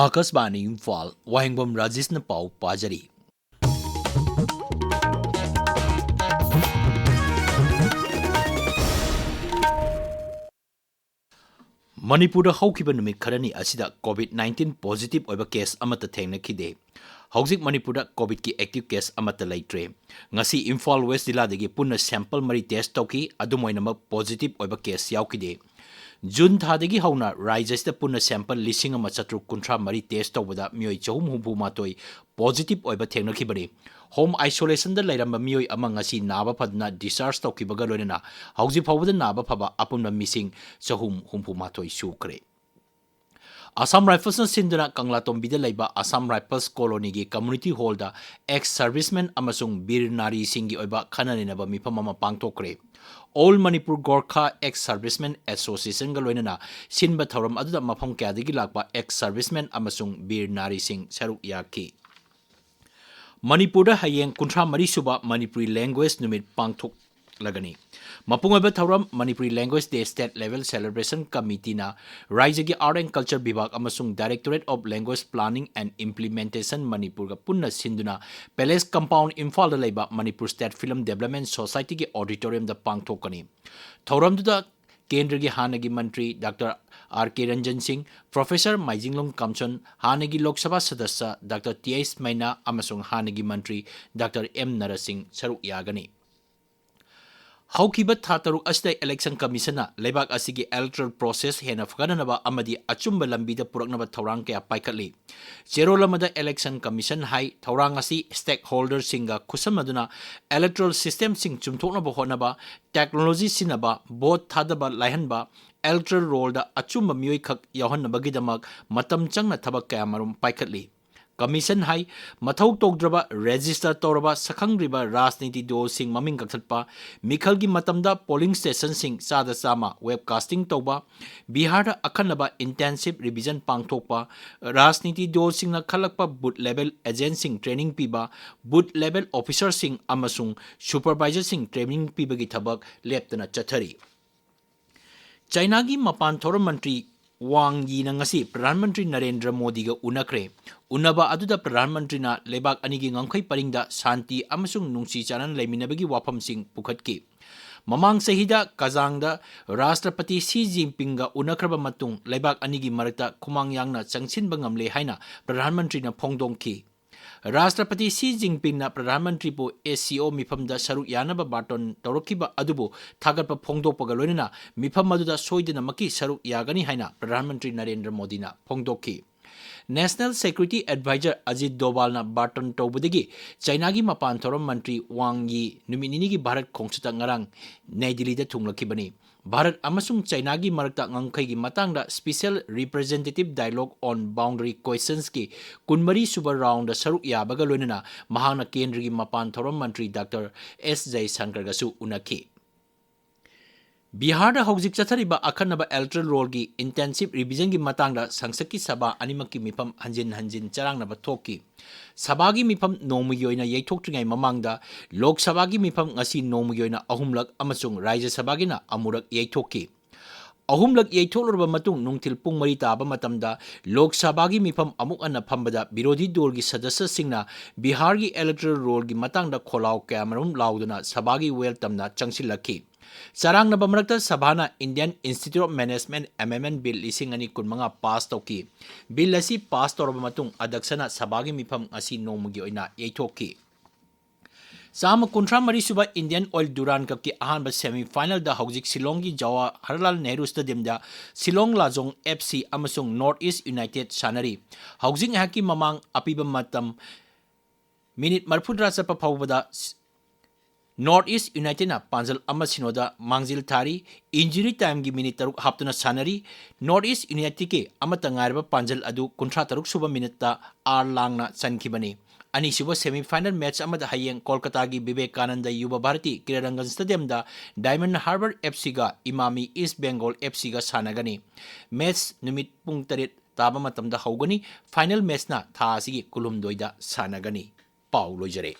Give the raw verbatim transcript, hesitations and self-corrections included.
ꯑꯥꯀꯥꯁꯕꯥꯅꯤ ꯏꯝꯐꯥꯜ, ꯋꯥꯍꯦꯡꯕꯝ ꯔꯥꯖꯦꯁꯅ ꯄꯥꯎ ꯄꯥꯖꯔꯤ꯫ ꯃꯅꯤꯄꯨꯔꯗ ꯍꯧꯈꯤꯕ ꯅꯨꯃꯤꯠ ꯈꯔꯅꯤ ꯑꯁꯤꯗ COVID nineteen positive ꯑꯣꯏꯕ case ꯑꯃꯠꯇ ꯊꯦꯡꯅꯈꯤꯗꯦ꯫ ꯍꯧꯖꯤꯛ ꯃꯅꯤꯄꯨꯔꯗ COVIDꯀꯤ active case ꯑꯃꯠꯇ ꯂꯩꯇ꯭ꯔꯦ꯫ ꯉꯁꯤ ꯏꯝꯐꯥꯜ ꯋꯦꯁ ꯖꯤꯂꯥꯗꯒꯤ ꯄꯨꯟꯅ sample ꯃꯔꯤ test ꯇꯧꯈꯤ, ꯑꯗꯨꯝ ꯑꯣꯏꯅꯃꯛ positive ꯑꯣꯏꯕ case ꯌꯥꯎꯈꯤꯗꯦ꯫ ꯖꯨꯟ ꯊꯥꯗꯒꯤ ꯍꯧꯅ ꯔꯥꯖ꯭ꯌ ꯑꯁꯤꯗ ꯄꯨꯟꯅ sample ꯂꯤꯁꯤꯡ ꯑꯃ ꯆꯥꯇ꯭ꯔꯨꯛ ꯀꯨꯟꯊ꯭ꯔꯥ ꯃꯔꯤ test ꯇꯧꯕꯗ ꯃꯤꯑꯣꯏ ꯆꯍꯨꯝ ꯍꯨꯝꯐꯨ ꯃꯥꯊꯣꯏ positive ꯑꯣꯏꯕ ꯊꯦꯡꯅꯈꯤꯕꯅꯤ꯫ Home isolationꯗ ꯂꯩꯔꯝꯕ ꯃꯤꯑꯣꯏ ꯑꯃ ꯉꯁꯤ ꯅꯥꯕ ꯐꯗꯨꯅ discharge ꯇꯧꯈꯤꯕꯒ ꯂꯣꯏꯅꯅ ꯍꯧꯖꯤꯛ ꯐꯥꯎꯕꯗ ꯅꯥꯕ ꯐꯕ ꯑꯄꯨꯟꯕ ꯃꯤꯁꯤꯡ ꯆꯍꯨꯝ ꯍꯨꯝꯐꯨ ꯃꯥꯊꯣꯏ ꯁꯨꯈ꯭ꯔꯦ꯫ Assam Riflesꯅ ꯁꯤꯟꯗꯨꯅ ꯀꯪꯂꯥꯇꯣꯝꯕꯤꯗ ꯂꯩꯕ Assam Rifles Colonyꯒꯤ community hallꯗ ex servicemen ꯑꯃꯁꯨꯡ ꯕꯤꯔ ꯅꯥꯔꯤꯁꯤꯡꯒꯤ ꯑꯣꯏꯕ ꯈꯟꯅ ꯅꯩꯅꯕ ꯃꯤꯐꯝ ꯑꯃ ꯄꯥꯡꯊꯣꯛꯈ꯭ꯔꯦ꯫ All Manipur Gorkha Ex Servicemen Associationꯒ ꯂꯣꯏꯅꯅ ꯁꯤꯟꯕ ꯊꯧꯔꯝ ꯑꯗꯨꯗ ꯃꯐꯝ ꯀꯌꯥꯗꯒꯤ ꯂꯥꯛꯄ ex servicemen ꯑꯃꯁꯨꯡ ꯕꯤꯔ ꯅꯥꯔꯤꯁꯤꯡ ꯁꯔꯨꯛ ꯌꯥꯈꯤ꯫ ꯃꯅꯤꯄꯨꯔꯗ ꯍꯌꯦꯡ ꯀꯨꯟꯊ꯭ꯔꯥ ꯃꯔꯤ ꯁꯨꯕ ꯃꯅꯤꯄꯨꯔꯤ language ꯅꯨꯃꯤꯠ ꯄꯥꯡꯊꯣꯛꯂꯒꯅꯤ꯫ ꯃꯄꯨꯡ ꯑꯣꯏꯕ ꯊꯧꯔꯝ Manipuri Language Day State Level Celebration Committeeꯅ ꯔꯥꯖ꯭ꯌꯒꯤ Art and Culture ꯕꯤꯚꯥꯒ ꯑꯃꯁꯨꯡ Directorate of Language Planning and Implementationꯅ ꯃꯅꯤꯄꯨꯔꯒ ꯄꯨꯟꯅ ꯁꯤꯟꯗꯨꯅ Palace Compound ꯏꯝꯐꯥꯜꯗ ꯂꯩꯕ Manipur State Film Development Societyꯒꯤ auditoriumꯗ ꯄꯥꯡꯊꯣꯛꯀꯅꯤ꯫ ꯊꯧꯔꯝꯗꯨꯗ ꯀꯦꯟꯗ꯭ꯔꯒꯤ ꯍꯥꯟꯅꯒꯤ ꯃꯟꯇ꯭ꯔꯤ ꯗꯥꯛꯇꯔ ꯑꯥꯔ ꯀꯦ ꯔꯟꯖꯟ ꯁꯤꯡ, ꯄ꯭ꯔꯣꯐꯦꯁꯔ ꯃꯥꯏꯖꯤꯡꯂꯣꯡ ꯀꯥꯝꯁꯟ, ꯍꯥꯟꯅꯒꯤ Lok Sabha ꯁꯗꯁ꯭ꯌ doctor T H ꯃꯩꯅꯥ ꯑꯃꯁꯨꯡ ꯍꯥꯟꯅꯒꯤ ꯃꯟꯇ꯭ꯔꯤ ꯗꯥꯛꯇꯔ ꯑꯦꯝ ꯅꯔꯁꯤꯡ ꯁꯔꯨꯛ ꯌꯥꯒꯅꯤ꯫ ꯍꯧꯈꯤꯕ ꯊꯥ ꯇꯔꯨꯛ ꯑꯁꯤꯗ Election Commissionꯅ ꯂꯩꯕꯥꯛ ꯑꯁꯤꯒꯤ electoral process ꯍꯦꯟꯅ ꯐꯒꯠꯅꯅꯕ ꯑꯃꯗꯤ ꯑꯆꯨꯝꯕ ꯂꯝꯕꯤꯗ ꯄꯨꯔꯛꯅꯕ ꯊꯧꯔꯥꯡ ꯀꯌꯥ ꯄꯥꯏꯈꯠꯂꯤ꯫ ꯆꯦꯔꯣꯜ ꯑꯃꯗ Election Commission ꯍꯥꯏ, ꯊꯧꯔꯥꯡ ꯑꯁꯤ stakeholderꯁꯤꯡꯒ ꯈꯨꯠꯁꯝꯅꯗꯨꯅ electoral systemꯁꯤꯡ ꯆꯨꯝꯊꯣꯛꯅꯕ ꯍꯣꯠꯅꯕ, technology ꯁꯤꯖꯤꯟꯅꯕ, vote ꯊꯥꯗꯕ ꯂꯥꯏꯍꯟꯕ, electoral rollꯗ ꯑꯆꯨꯝꯕ ꯃꯤꯑꯣꯏ ꯈꯛ ꯌꯥꯎꯍꯟꯅꯕꯒꯤꯗꯃꯛ ꯃꯇꯝ ꯆꯪꯅ ꯊꯕꯛ ꯀꯌꯥꯃꯔꯨꯝ ꯄꯥꯏꯈꯠꯂꯤ꯫ Commission ꯍꯥꯏ, ꯃꯊꯧ ꯇꯧꯗ꯭ꯔꯕ, register ꯇꯧꯔꯕ ꯁꯛꯈꯪꯗ꯭ꯔꯤꯕ ꯔꯥꯖꯅꯤꯇꯤ ꯗꯜꯁꯤꯡ ꯃꯃꯤꯡ ꯀꯛꯊꯠꯄ, ꯃꯤꯈꯜꯒꯤ ꯃꯇꯝꯗ polling stationꯁꯤꯡ ꯆꯥꯗ ꯆꯥꯝꯃ webcasting ꯇꯧꯕ, ꯕꯤꯍꯥꯔꯗ ꯑꯈꯟꯅꯕ intensive revision ꯄꯥꯡꯊꯣꯛꯄ, ꯔꯥꯖꯅꯤꯇꯤ ꯗꯜꯁꯤꯡꯅ ꯈꯜꯂꯛꯄ booth level agentꯁꯤꯡ training ꯄꯤꯕ, booth level officerꯁꯤꯡ ꯑꯃꯁꯨꯡ supervisorꯁꯤꯡ training ꯄꯤꯕꯒꯤ ꯊꯕꯛ ꯂꯦꯞꯇꯅ ꯆꯠꯊꯔꯤ꯫ ꯆꯥꯏꯅꯥꯒꯤ ꯃꯄꯥꯟ ꯊꯧꯔꯝ ꯃꯟꯇ꯭ꯔꯤ ꯋꯥꯡ ꯌꯤꯅ ꯉꯁꯤ ꯄ꯭ꯔꯙꯥꯟ ꯃꯟꯇ꯭ꯔꯤ ꯅꯔꯦꯟꯗ꯭ꯔ ꯃꯣꯗꯤꯒ ꯎꯅꯈ꯭ꯔꯦ꯫ ꯎꯅꯕ ꯑꯗꯨꯗ ꯄ꯭ꯔꯙꯥꯟ ꯃꯟꯇ꯭ꯔꯤꯅ ꯂꯩꯕꯥꯛ ꯑꯅꯤꯒꯤ ꯉꯝꯈꯩ ꯄꯔꯤꯡꯗ ꯁꯥꯟꯇꯤ ꯑꯃꯁꯨꯡ ꯅꯨꯡꯁꯤ ꯆꯥꯟꯅꯅ ꯂꯩꯃꯤꯟꯅꯕꯒꯤ ꯋꯥꯐꯝꯁꯤꯡ ꯄꯨꯈꯠꯈꯤ꯫ ꯃꯃꯥꯡ ꯆꯍꯤꯗ ꯀꯖꯥꯡꯗ ꯔꯥꯁꯇ꯭ꯔꯄꯇꯤ ꯁꯤ ꯖꯤꯟꯄꯤꯡꯒ ꯎꯅꯈ꯭ꯔꯕ ꯃꯇꯨꯡ ꯂꯩꯕꯥꯛ ꯑꯅꯤꯒꯤ ꯃꯔꯛꯇ ꯈꯨꯃꯥꯡ ꯌꯥꯡꯅ ꯆꯪꯁꯤꯟꯕ ꯉꯝꯂꯦ ꯍꯥꯏꯅ ꯄ꯭ꯔꯙꯥꯟ ꯃꯟꯇ꯭ꯔꯤꯅ ꯐꯣꯡꯗꯣꯛꯈꯤ꯫ ꯔꯥꯁꯇ꯭ꯔꯄꯇꯤ ꯁꯤ ꯖꯤꯟꯄꯤꯡꯅ ꯄ꯭ꯔꯙꯥꯟ ꯃꯟꯇ꯭ꯔꯤꯕꯨ ꯑꯦꯁ ꯁꯤ ꯑꯣ ꯃꯤꯐꯝꯗ ꯁꯔꯨꯛ ꯌꯥꯅꯕ ꯕꯥꯔꯇꯣꯟ ꯇꯧꯔꯛꯈꯤꯕ ꯑꯗꯨꯕꯨ ꯊꯥꯒꯠꯄ ꯐꯣꯡꯗꯣꯛꯄꯒ ꯂꯣꯏꯅꯅ ꯃꯤꯐꯝ ꯑꯗꯨꯗ ꯁꯣꯏꯗꯅꯃꯛꯀꯤ ꯁꯔꯨꯛ ꯌꯥꯒꯅꯤ ꯍꯥꯏꯅ ꯄ꯭ꯔꯙꯥꯟ ꯃꯟꯇ꯭ꯔꯤ ꯅꯔꯦꯟꯗ꯭ꯔ ꯃꯣꯗꯤꯅ ꯐꯣꯡꯗꯣꯛꯈꯤ꯫ National Security Advisor ꯑꯖꯤꯠ ꯗꯣꯚꯥꯜꯅ ꯕꯥꯔꯇꯣꯟ ꯇꯧꯕꯗꯒꯤ ꯆꯥꯏꯅꯥꯒꯤ ꯃꯄꯥꯟ ꯊꯧꯔꯝ ꯃꯟꯇ꯭ꯔꯤ ꯋꯥꯡ ꯌꯤ ꯅꯨꯃꯤꯠ ꯅꯤꯅꯤꯒꯤ ꯚꯥꯔꯠ ꯈꯣꯡꯆꯠꯇ ꯉꯔꯥꯡ ꯅ꯭ꯌꯥ ꯗꯤꯜꯂꯤꯗ ꯊꯨꯡꯂꯛꯈꯤꯕꯅꯤ꯫ ꯚꯥꯔꯠ ꯑꯃꯁꯨꯡ ꯆꯥꯏꯅꯥꯒꯤ ꯃꯔꯛꯇ ꯉꯝꯈꯩꯒꯤ ꯃꯇꯥꯡꯗ Special Representative Dialogue on Boundary Questionsꯀꯤ ꯀꯨꯟꯃꯔꯤ ꯁꯨꯕ ꯔꯥꯎꯟꯗ ꯁꯔꯨꯛ ꯌꯥꯕꯒ ꯂꯣꯏꯅꯅ ꯃꯍꯥꯛꯅ ꯀꯦꯟꯗ꯭ꯔꯒꯤ ꯃꯄꯥꯟ ꯊꯧꯔꯝ ꯃꯟꯇ꯭ꯔꯤ ꯗꯥꯛꯇꯔ ꯑꯦꯁ ꯖꯌꯁꯪꯀꯔꯒꯁꯨ ꯎꯅꯈꯤ꯫ ꯕꯤꯍꯥꯔꯗ ꯍꯧꯖꯤꯛ ꯆꯠꯊꯔꯤꯕ ꯑꯈꯟꯅꯕ electoral rollꯒꯤ intensive revisionꯒꯤ ꯃꯇꯥꯡꯗ ꯁꯪꯁꯠꯀꯤ ꯁꯚꯥ ꯑꯅꯤꯃꯛꯀꯤ ꯃꯤꯐꯝ ꯍꯟꯖꯤꯟ ꯍꯟꯖꯤꯟ ꯆꯔꯥꯡꯅꯕ ꯊꯣꯛꯈꯤ꯫ ꯁꯚꯥꯒꯤ ꯃꯤꯐꯝ ꯅꯣꯡꯃꯒꯤ ꯑꯣꯏꯅ ꯌꯩꯊꯣꯛꯇ꯭ꯔꯤꯉꯩ ꯃꯃꯥꯡꯗ ꯂꯣꯛ ꯁꯚꯥꯒꯤ ꯃꯤꯐꯝ ꯉꯁꯤ ꯅꯣꯡꯃꯒꯤ ꯑꯣꯏꯅ ꯑꯍꯨꯝꯂꯛ ꯑꯃꯁꯨꯡ ꯔꯥꯖ꯭ꯌ ꯁꯚꯥꯒꯤꯅ ꯑꯃꯨꯔꯛ ꯌꯩꯊꯣꯛꯈꯤ꯫ ꯑꯍꯨꯝꯂꯛ ꯌꯩꯊꯣꯛꯂꯨꯔꯕ ꯃꯇꯨꯡ ꯅꯨꯡꯊꯤꯜ ꯄꯨꯡ ꯃꯔꯤ ꯇꯥꯕ ꯃꯇꯝꯗ ꯂꯣꯛ ꯁꯚꯥꯒꯤ ꯃꯤꯐꯝ ꯑꯃꯨꯛ ꯍꯟꯅ ꯐꯝꯕꯗ ꯕꯤꯔꯣꯙꯤ ꯗꯣꯜꯒꯤ ꯁꯗꯁ꯭ꯌꯁꯤꯡꯅ ꯕꯤꯍꯥꯔꯒꯤ electoral rollꯒꯤ ꯃꯇꯥꯡꯗ ꯈꯣꯜꯂꯥꯎ ꯀꯌꯥꯃꯔꯨꯝ ꯂꯥꯎꯗꯨꯅ ꯁꯚꯥꯒꯤ ꯋꯦꯜ ꯇꯝꯅ ꯆꯪꯁꯤꯜꯂꯛꯈꯤ꯫ ꯆꯔꯥꯡꯅꯕ ꯃꯔꯛꯇ ꯁꯚꯥꯅ Indian Institute of Management Amendment Bill ꯂꯤꯁꯤꯡ ꯑꯅꯤ ꯀꯨꯟꯃꯉꯥ ꯄꯥꯁ ꯇꯧꯈꯤ꯫ ꯕꯤꯜ ꯑꯁꯤ ꯄꯥꯁ ꯇꯧꯔꯕ ꯃꯇꯨꯡ ꯑꯗ꯭ꯌꯛꯁꯅ ꯁꯚꯥꯒꯤ ꯃꯤꯐꯝ ꯉꯁꯤ ꯅꯣꯡꯃꯒꯤ ꯑꯣꯏꯅ ꯌꯩꯊꯣꯛꯈꯤ꯫ ꯆꯥꯝꯃ ꯀꯨꯟꯊ꯭ꯔꯥ ꯃꯔꯤ ꯁꯨꯕ Indian Oil Durand Cupꯀꯤ ꯑꯍꯥꯟꯕ semi finalꯗ ꯍꯧꯖꯤꯛ ꯁꯤꯂꯣꯡꯒꯤ ꯖꯋꯥꯍꯔꯂꯥꯜ ꯅꯦꯍꯔꯨ ꯁ꯭ꯇꯦꯗꯤꯌꯝꯗ ꯁꯤꯂꯣꯡ ꯂꯥꯖꯣꯡ ꯑꯦꯐ ꯁꯤ ꯑꯃꯁꯨꯡ North East United ꯁꯥꯟꯅꯔꯤ꯫ ꯍꯧꯖꯤꯛ ꯉꯥꯏꯍꯥꯛꯀꯤ ꯃꯃꯥꯡ ꯑꯄꯤꯕ ꯃꯇꯝ ꯃꯤꯅꯤꯠ ꯃꯔꯤꯐꯨꯇꯔꯥ ꯆꯠꯄ ꯐꯥꯎꯕꯗ North East Unitedꯅ ꯄꯥꯟꯖꯜ ꯑꯃ ꯁꯤꯅꯣꯗ ꯃꯥꯡꯖꯤꯜ ꯊꯥꯔꯤ꯫ Injury timeꯒꯤ ꯃꯤꯅꯤꯠ ꯇꯔꯨꯛ ꯍꯥꯞꯇꯨꯅ ꯁꯥꯟꯅꯔꯤ꯫ North East Unitedꯀꯤ ꯑꯃꯠꯇ ꯉꯥꯏꯔꯕ ꯄꯥꯟꯖꯜ ꯑꯗꯨ ꯀꯨꯟꯊ꯭ꯔꯥ ꯇꯔꯨꯛ ꯁꯨꯕ ꯃꯤꯅꯤꯠꯇ ꯑꯥꯔ ꯂꯥꯡꯅ ꯆꯟꯈꯤꯕꯅꯤ꯫ ꯑꯅꯤꯁꯨꯕ semi final match ꯑꯃꯗ ꯍꯌꯦꯡ ꯀꯣꯜꯀꯇꯥꯒꯤ Vivekananda ꯌꯨꯕ Bharti ꯀ꯭ꯔꯤꯌꯥꯔꯪꯒꯟ ꯁ꯭ꯇꯦꯗꯤꯌꯝꯗ Diamond Harbour F ꯁꯤꯒ ꯏꯃꯥꯃꯤ ꯏꯁ ꯕꯦꯡꯒꯣꯜ ꯑꯦꯐ ꯁꯤꯒ ꯁꯥꯟꯅꯒꯅꯤ꯫ Match ꯅꯨꯃꯤꯠ ꯄꯨꯡ ꯇꯔꯦꯠ ꯇꯥꯕ ꯃꯇꯝꯗ ꯍꯧꯒꯅꯤ꯫ Final matchꯅ ꯊꯥ ꯑꯁꯤꯒꯤ ꯀꯨꯟꯍꯨꯝꯗꯣꯏꯗ ꯁꯥꯟꯅꯒꯅꯤ꯫ ꯄꯥꯎ ꯂꯣꯏꯖꯔꯦ꯫